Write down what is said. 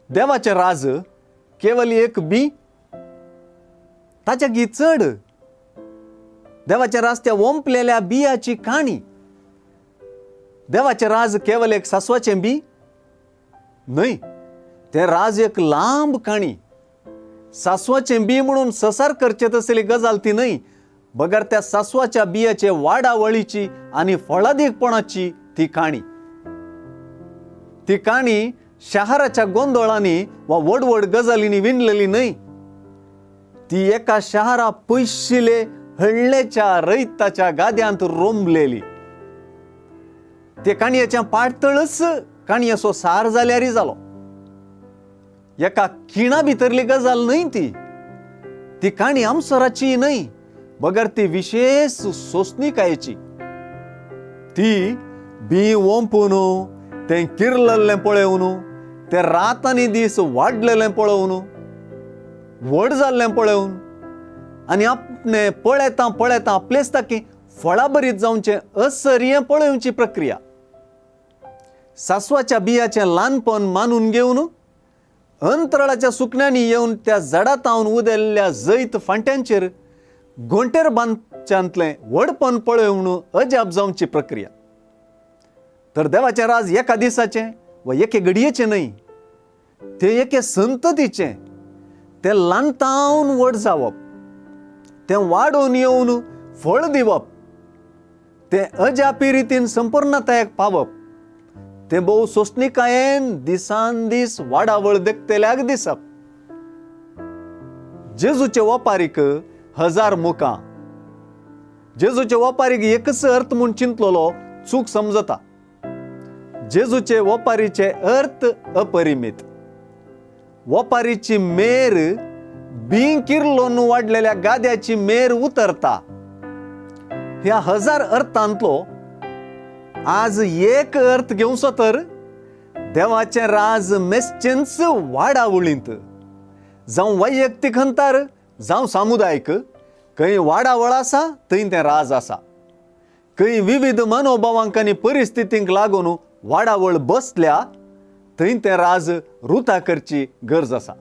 देवाचें राज केवल एक बी ताच्या गी चड देवाच्या राज त्या ओंपलेल्या बियाची काणी. देवाचें राज केवल एक सासवाचें बी न्हय, तें राज एक लांब काणी. सासवाचें बी म्हणून ससार करचें तसली गजाल ती न्हय, बगर त्या सासवाच्या बियाचे वाडावळीची आनी फळादीकपणाची ती काणी. ती काणी शहराच्या गोंदळांनी वा व्हड व्हड गजालींनी विणलेली न्हय, ती एका शहरा पयशिले हळ्ळेच्या रयताच्या गाद्यांत रोंबलेली. ते काणयेच्या पाटतळच काणयेचो सार जाल्यारय जालो. एका खिणा भितरली गजाल न्हय ती. ती काणी आमसराची न्हय, बगर ती विशेश सोंसणीकायेची. ती बी ओंपून तें किरलल्लें पळोवन, तें रात आनी दीस वाडलेलें पळोवन, व्हड जाल्लें पळोवन आनी आपणे पळयता पळयता आपलेच ताकी फळाभरीत जावचें असर्यें पळोवची प्रक्रिया. सासवाच्या बियाचें ल्हानपण मानून घेवन अंतराळाच्या सुकण्यांनी येवन त्या झाडातावन उदेल्ल्या जैत फांट्यांचेर गोंटेर बांदच्यांतलें व्हडपण पळोवन अजाप जावची प्रक्रिया. तर देवाचें राज एका दिसाचें वा एके घडयेचें न्हय, तें एके संततीचें. तें ल्हानतावन व्हड जावप, तें वाडोवन येवन फळ दिवप, तें अजापी रितीन संपूर्णतायेक पावप, तें भोव सोंसणीकायेन दिसान दीस वाडावळ देखतल्याक दिसप. जेजूचे वपारीक हजार मुखां. जेजूचे वपारीक एकच अर्थ म्हूण चिंतलेलो चूक समजता. जेजूचे वपारीचे अर्थ अपरिमीत. वपारीची मेर बी किर्लोन वाडलेल्या गाद्याची मेर उतरता. ह्या हजार अर्थांतलो आज एक अर्थ घेवचो तर देवाचें राज मेसचेंच वाडावळींत, जावं वैयक्तीक हंतार जावं सामुदायीक, खंय वाडावळ आसा थंय तें राज आसा. खंय विविध मनोभावांक आनी परिस्थितींक लागून वाडावळ बसल्या थंय तें राज रुता करची गरज आसा.